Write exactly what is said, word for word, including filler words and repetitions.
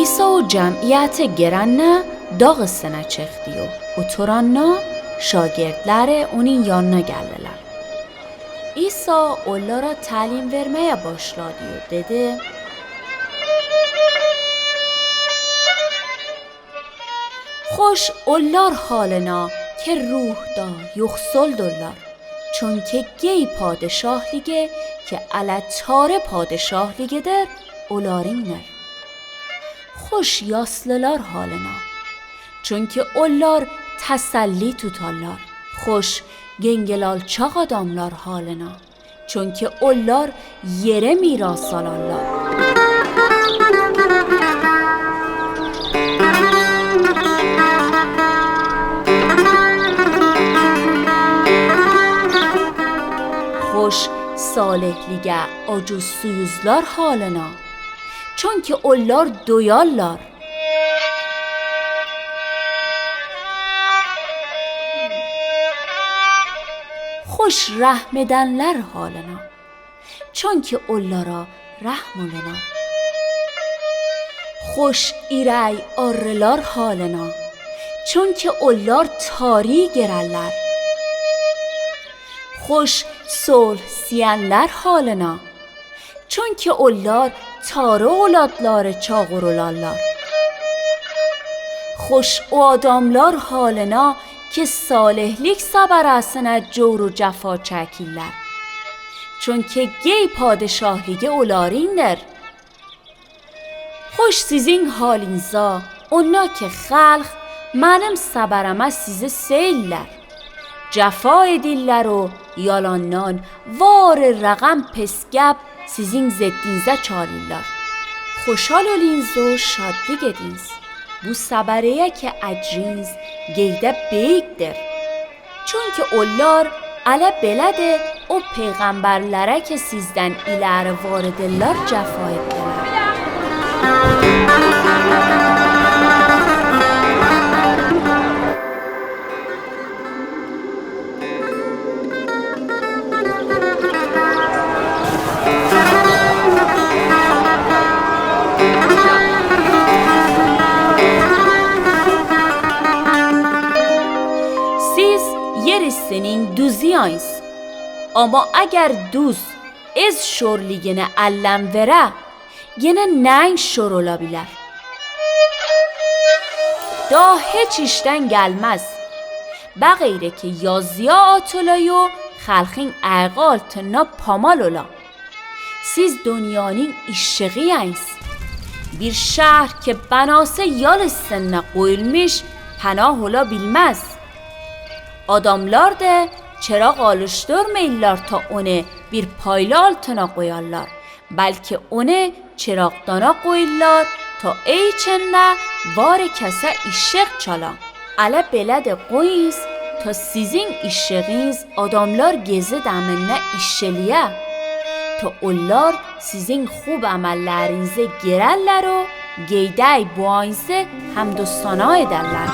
İsa o cemiyeti gerennä dağısına çıktı yo, oturanna şagirdleri onun yanına geldiler. İsa ollara talim vermeye başladı yo, dedi: Hoş ollar halına ke ruhda yoxsoldollar, çünke gey padişahlıge ke alə Tare padişahlıgedir, olarindir. Hoş yaslılar halına, çünke ollar təsəlli tutallar. Hoş gengel alçaq adamlar halına, çünke ollar yere miras alallar. Hoş salehlige acuzsuyuzlar halına, çünke ollar doyallar. Hoş rahm edänler halına, çünke ollara rahm olunar. Hoş iräy arrılar halına, çünke ollar Tari geräller. Hoş solh siyänler halına, çünke ollar Tari olatları çağırulallar. Hoş o adamlar halına ke salehlik səbərəsinə cor u cəfa çəkiller, çünke gey padişahlıge olarindir. Hoş sizin halinizə, onda ke xəlq mənim səbərəmə sizi seyiller, cəfa ediller o yalandan var rəğəm pes gəp sizin zedinizə çalillar. Xoşhal oliniz o şadlıq ediniz, bu səbəreyə ke əcriniz geydə beyikdir. Çünke ollar alə belədə o peyğəmbərlərə ke sizdən iləri var edillər cəfa etdilər. Siz yer üstünin duzuyayız. Amma əgər duz ez şorligini əllən verə, gene nəyin şor ola bilər? Daa heç işdən gəlməz. Bəğəyrə ki yazıya atıla yo xəlqin ayği altında pamal ola. Siz dünyanin işşığıyayız. Bir şəhr ki bənası yal üstündə qoyulmış, pənah ola bilməz. Adamlar da çıraq alışdırmayıllar ta onu bir paylı altına qoyallar, bəlki onu çıraqdana qoyullar ta ev içində var kəsə işşıq çala. Alə belədə qoyunuz ta sizin işşığınız adamlar gezi dəmində işşəliyə, ta ollar sizin xub əməllərinizi gerəllər o geydəy boyunuzə həmd u səna edəllər.